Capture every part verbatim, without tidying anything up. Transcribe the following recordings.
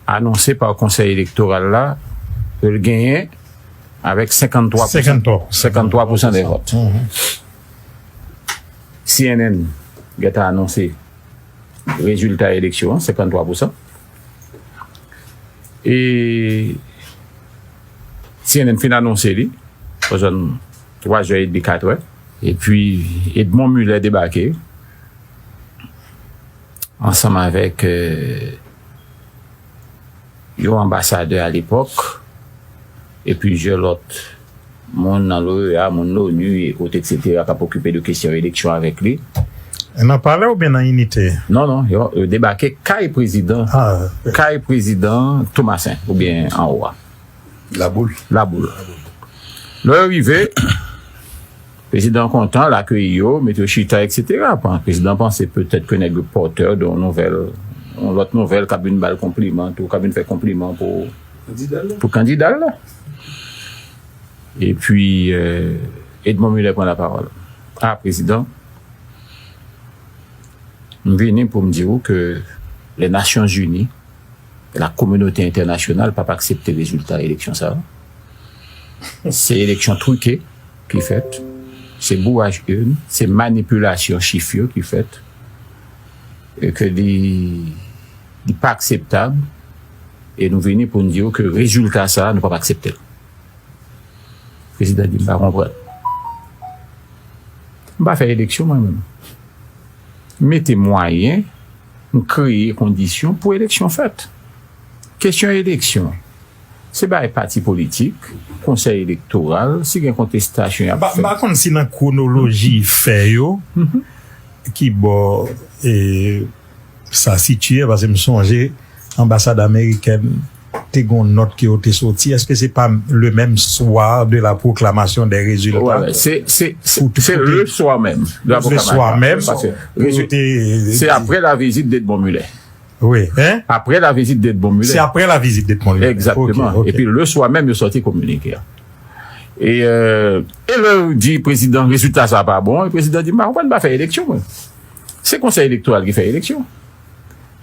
anonse pa Konsèy Elektoral la ke l genyen avèk senkanntwa pousan, senkanntwa pousan dè vòt. C N N gentan anonse rezilta eleksyon an, senkanntwa pousan. E C N N fin anonse li, ozòn twa zè edmi, kat è. Epi Edmond Muller debake ansanm avèk, euh, yon anbasadè alepòk e plizyè lòt moun nan l'O E A, moun l'ONU, e ot, et cetera, k ap okipe de kesyon eleksyon avèk li. Nan Palè oubyen nan Inite? Non, non, yo, yo debake kay prezidan, kay prezidan Tomasen, oubyen anwo a. Laboul. Laboul. Lè yo rive, prezidan kontan, l akeyi yo, mete yo chita, et cetera. Prezidan panse petèt ke nèg yo pòtè de yon nouvèl, yon lòt nouvèl k ap vin ba l konpliman, tou, k ap vin fè konpliman pou, pou kandida l la. Epi, euh, Edmond Muller pran lapawòl. A, prezidan, m vini pou m di w ke les Nations Unies, la kominote entènasyonal p ap aksepte rezilta eleksyon sa a. Se eleksyon twike ki fèt, se bouraj urn, se manipilasyon chif yo ki fèt, e ke li, li pa akseptab, e nou vini pou n di w ke rezilta sa a, nou p ap aksepte l. Prezidan di, "M pa konprann. M pa fè eleksyon, mwen menm. M mete mwayen, m kreye kondisyon pou eleksyon fèt. Kesyon eleksyon, se bagay pati politik, konsèy elektoral, si gen kontestasyon, y ap fè." M pa konn si nan kwonoloji fè yo, ki bò, e, sa sitiye, paske m sonje anbasad amerikèn te gon nòt ke yo te soti. Èske se pa le même soir de la proclamation des résultats? Wè, wè. Se, se, se, se le soir même de la proclamation. Le soir même, paske se apre la vizit d'Edmond Muller. Wi, hein? Apre la vizit d'Edmond Muller. Se apre la vizit d'Edmond Muller. Egzakteman. Ok, ok. Epi le soir même, yo sòti kominike a. E, euh, e lè yo di prezidan, rezilta sa pa bon, e prezidan di, "M pa konprann, m pa fè eleksyon, mwen. Se konsèy elektoral ki fè eleksyon."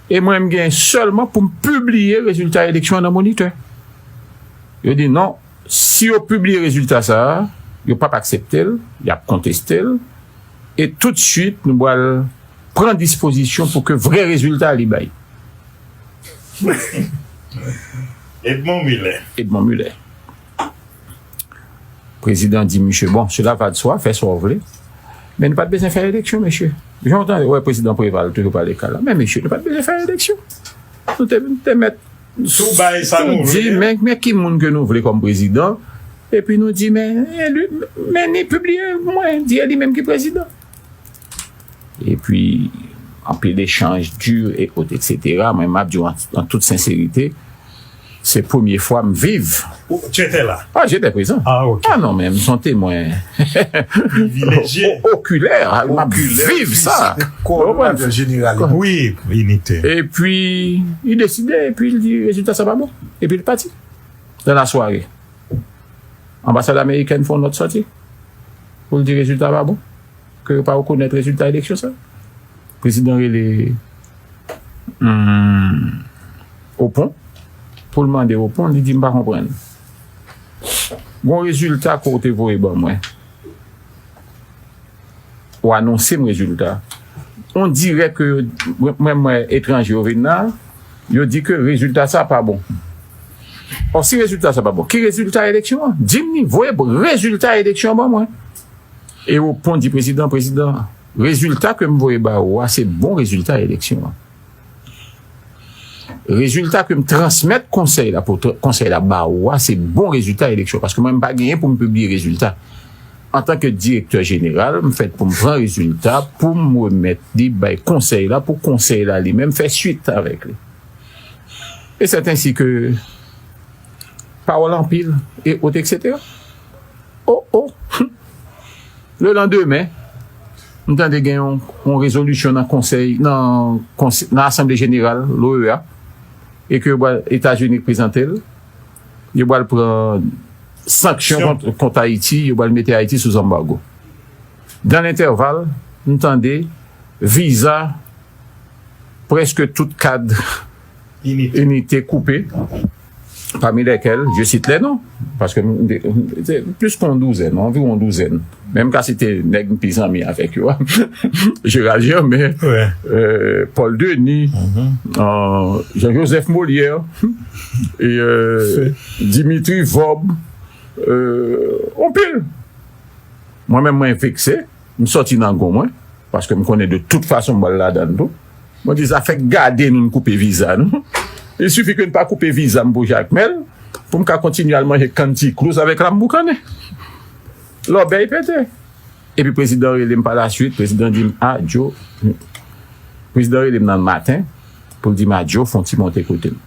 E mwen, m gen sèlman pou m pibliye rezilta eleksyon an nan Monitè. Yo di non, si yo pibliye rezilta sa a, yo p ap aksepte l, y ap konteste l, e toutswit, nou pral pran dispozisyon pou ke vrè rezilta li bay. Edmond Muller. Edmond Muller. Prezidan di misye, "Bon, cela va de soi, fè sa w vle. Men nou pa t bezwen fè eleksyon, mesye." Jan w tande, wè, prezidan Préval toujou pale ka la. "Men mesye, nou pa t bezwen fè eleksyon. Nou te, te mèt tou bay sa nou vle. Men, men ki moun ke nou vle kòm prezidan. Epi nou di, men, eli, men ni pibliye, mwen, di e li menm ki prezidan." Epi, anpil echanj di e ot, et cetera. Mwen, m ap di w an, an tout senserite, se premye fwa m viv. Ou, tu étais là? Ah, j'étais présent. Ah, ok. Ah non, men m se yon temwen privileje, o-, okilè, m ap viv sa. Kowòdonatè jeneral. Wi, Inite. Epi, li deside, epi li di, "Rezilta sa pa bon." Epi li pati. Dans la soirée, anbasad amerikèn fè yon nòt sòti pou l di rezilta pa bon, ke yo pa rekonèt rezilta eleksyon sa. Prezidan rele, hmm, Opon, pou l mande Opon, li di, "M pa konprann. Gon rezilta ke w te voye ban mwen. Ou anonse m rezilta. On dirè ke yo, mwen, mwen, etranje yo vin la, yo di ke rezilta sa pa bon. Ò, si rezilta sa pa bon, ki rezilta eleksyon an? Di m ni, voye rezilta eleksyon an ban mwen." E Opon di prezidan, "Prezidan, rezilta ke m voye ba ou a, se bon rezilta eleksyon an. Rezilta ke m transmèt konsèy la, pou tra-, konsèy la ba ou a, se bon rezilta eleksyon. Paske mwen, m pa genyen pou m pibliye rezilta. Antanke direktè jeneral, m fèt pou m pran rezilta, pou m remèt li bay konsèy la, pou konsèy la li menm fè swit avèk li. E sèten si ke pawòl anpil, e ot, et cetera." O, o. Le landemen, m tande gen yon, yon rezolisyon nan konsèy, nan konsèy, nan Asanble Jeneral l'O E A, e ke yo pral, Etazini prezante l, yo pral pran sanksyon kont, kont Ayiti, yo pral mete Ayiti sou zanbago. Dan lentèval, m tande viza prèske tout kad Inite koupe, parmi lesquels je cite les noms, paske m te, se plis ke yon douzèn, anviwon yon douzèn. Men m ka site nèg m pi zanmi avèk yo a, Gérald Germain, euh, Paul Denis, euh, Jean-Joseph Molière, e, euh, Dimitri Vorbe, euh, anpil. Mwen menm, mwen vekse, m sòti nan gon mwen, paske m konnen de tout fason m pral ladan l tou. Mwen di, zafè gade nou, n koupe viza nou. Il suffit ke n pa koupe viza m pou Jakmèl, pou m ka kontinye al manje kann ti klous avèk lam boukannen. Lòbèy pete. Epi prezidan rele m pa laswit, prezidan di m, "A, Joe." Prezidan rele m nan maten, pou l di m, "A, Joe, fè yon ti monte kote m."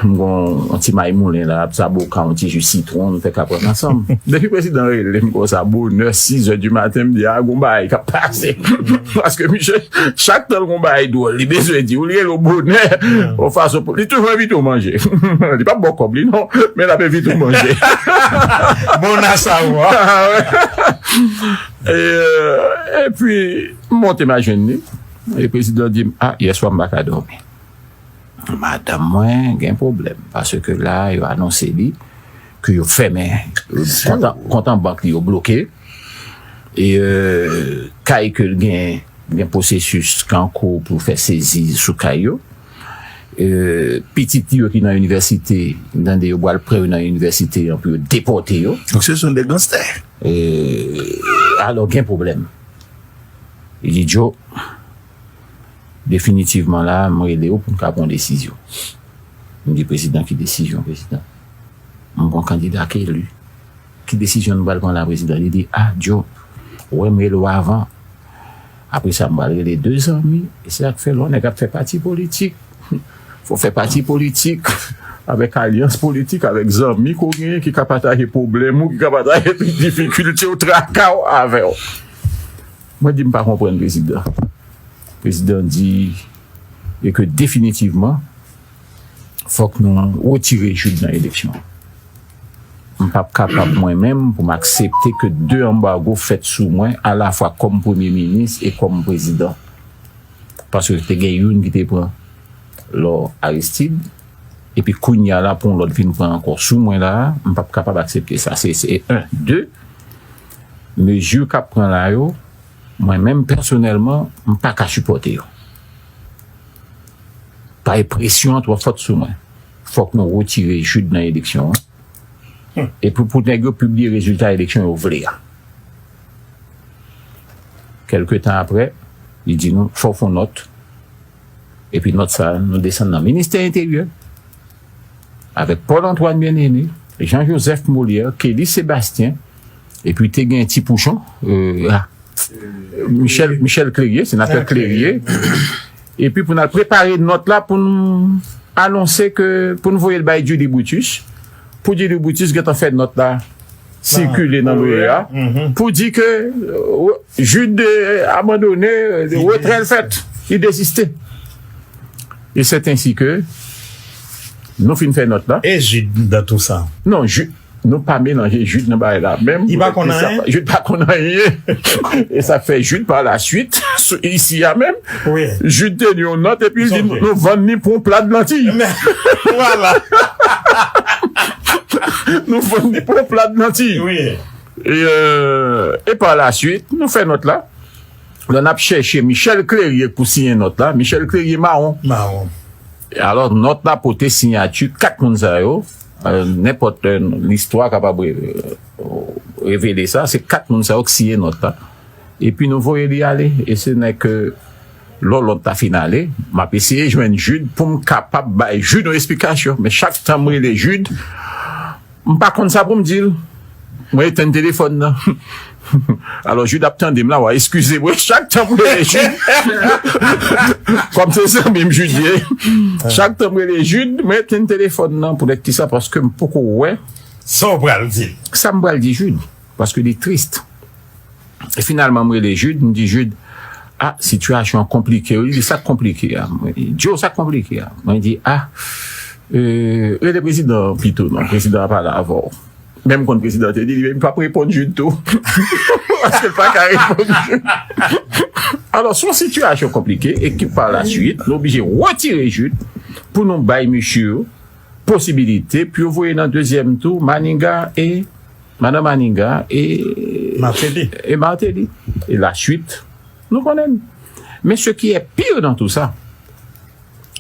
M gon yon ti may moulen la, zaboka, yon ti ji sitwon, nou fè ka pran ansanm. Depi prezidan rele m konsa, bonè, sizè di maten, m di, "A, gon bagay k ap pase." Paske misye, chak tan l gon bagay dwòl, li bezwen di, ou li rele w bonè, yon fason pou, li toujou envite w manje. Li p ap ba w kòb li, non, men l ap envite w manje. Bon a savwa. Ah, wè. E, euh, epi, m monte m al jwenn li. E prezidan di m, "A, yèswa m pa ka dòmi." Madanm mwen gen pwoblèm, paske la, yo anonse li ke yo fèmen, euh, kont an, kont an bank li yo bloke. E, euh, kay ke l gen, gen pwosesis k an kou pou fè sezi sou kay yo. Euh, pitit li yo ki nan inivèsite, m tande yo pral pran yo nan inivèsite an pou yo depòte yo. Donk, se son de ganstè. E, alò, gen pwoblèm. Li di, "Joe, definitivman la, m rele w pou n ka pran yon desizyon." M di, "Prezidan, ki desizyon, prezidan?" M gon kandida k eli. "Ki desizyon nou pral pran la, prezidan?" Li di, "A, Joe, ou wè m rele w avan. Apre sa, m pral rele de zanmi." E se sa k fè lè yon nèg ap fè pati politik, fò w fè pati politik avèk alyans politik, avèk zanmi ke w genyen ki ka pataje pwoblèm ou, ki ka pataje tout difikilte w, traka w avè w. Mwen di, "M pa konprann, prezidan." Prezidan di, e ke definitivman, fòk nou retire Jude nan eleksyon an. M p ap kapab mwen menm pou m aksepte ke de anbago fèt sou mwen alafwa kòm premye minis e kòm prezidan. Paske te gen youn ki te pran lò Aristide, epi kounye a la pou yon lòt vin pran ankò sou mwen la, m p ap kapab aksepte sa. Se, se en. De, mezi k ap pran la yo, mwen menm pèsonèlman, m pa ka sipòte yo. Paske presyon an twò fòt sou mwen. Fòk nou retire Jude nan eleksyon an. E pou, pou nèg yo pibliye rezilta eleksyon yo vle a. Kèlke tan apre, li di nou, "Fò w fè yon nòt." Epi nòt sa, nou desann nan ministè enteryè, avèk Paul Antoine Bien-Aimé, Jean Joseph Molière, Kelly Sébastien, epi te gen Ti Pouchon, euh, ah, Michel, Michel Clérier, senatè Clérier. Epi pou n al prepare nòt la pou n anonse ke, pou n voye l bay Duly Brutus, pou Duly Brutus gentan fè nòt la sikile nan loyè a, pou di ke, euh, Jude, euh, abandone, euh, retrè l fèt, li deziste. E c'est ainsi que nou fin fè nòt la. E Jude dans tout ça? Non, Jude, nou pa melanje Jude nan bagay la menm. Li pa konn anyen? Jude pa konn anyen. E sa fè Jude, par la suite, sou, isi a menm, Jude te li yon nòt epi li di, "Nou vann li pou yon plat lantiy." Vwala. Nou vann li pou yon plat lantiy. E, euh, e par la suite, nou fè nòt la. Lè n ap chèche Michel Clérier pou siyen nòt la, Michel Clérier mawon. Mawon. Alò, nòt la pote siyati kat moun sa yo. Euh, nenpòt, euh, listwa kapab, euh, revele sa, se kat moun sa yo k siyen nòt la. Epi nou voye li ale. E se nèk lò lòt ta fin ale, m ap eseye jwenn Jude pou m kapab bay Jude yon esplikasyon. Men chak tan m rele Jude, m pa konn sa pou m di l. Mwen etenn telefòn nan. Alò, Jude ap tande m la, w a eskize mwen. Chak tan m rele Jude, kòm se zanmi m Jude ye, chak tan m rele Jude, mwen etenn telefòn nan. Pou nèg ki sa, paske m poko wè sa w pral di. Sa m pral di Jude, paske li tris. E finalman, m rele Jude, m di, "Jude, ah, sitiyasyon an konplike wi." Li di, "Sa k konplike a?" Mwen di, "Joe, sa k konplike a?" Mwen di, "Ah, euh, rele prezidan an pito non, prezidan an pale avè w." Men m konn prezidan te di li menm li p ap reponn Jude tou. Paske l pa ka reponn Jude. Alò, se yon sitiyasyon konplike e ki pa la swit, nou oblije retire Jude pou nou bay misye posibilite pou yo voye nan dezyèm tou Maniga e Madan Maniga e Martelly. E Martelly. E la swit, nou konnen. Men ce qui est pire dans tout ça,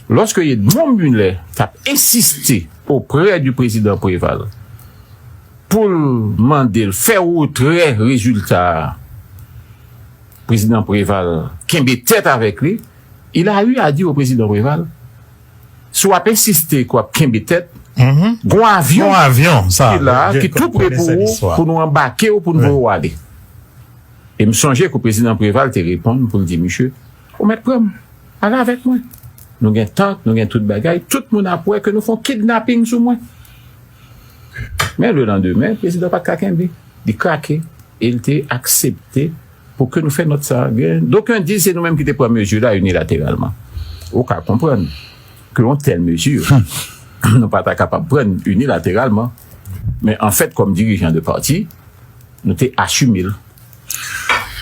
lorsque Edmond Muller t ap ensiste auprè du président Préval pou l mande l fè retrè rezilta a, prezidan Préval kenbe tèt avèk li, il a eu à dire au président Préval, si w ap ensiste ke w ap kenbe tèt, gon avyon Yon avyon, sa. ki la, ki tou pre pou ou, pou nou anbake w, pou nou voye w ale. E m sonje ke prezidan Préval te reponn pou l di misye, ou mèt pran m, ale avèk mwen. Nou gen tank, nou gen tout bagay, tout moun ap wè ke nou fè yon kidnaping sou mwen. Men le landemen, prezidan pa t ka kenbe. Li krake e l te aksepte pou ke nou fè nòt sa. Gen, d'aucuns disent se nou menm ki te pran mezi la inilateralman. Ou ka konprann ke yon tèl mezi, nou pa ta kapab pran inilateralman. Men anfèt, kòm dirijan de pati, nou te asime l.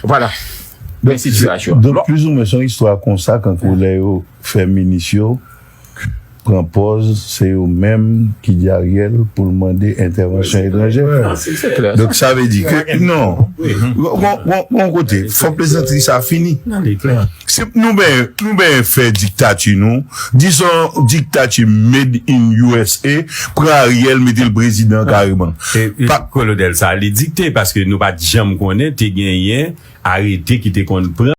Vwala. Men sitiyasyon. Donk, plizoumwen, se yon istwa konsa, kankou lè yo fè minis yo pran pòz, se yo menm ki di Ariel pou l mande entèvansyon etranjè. Se klè. Donk, sa vle di ke, non, yon kote, fò plezantri sa fini. Se, nou ben, nou ben fè diktati nou, dizon diktati made in U S A, pran Ariel, mete l prezidan kareman. E, e kolonèl sa, li dikte, paske nou pa t janm konnen te genyen arete ki te konn pran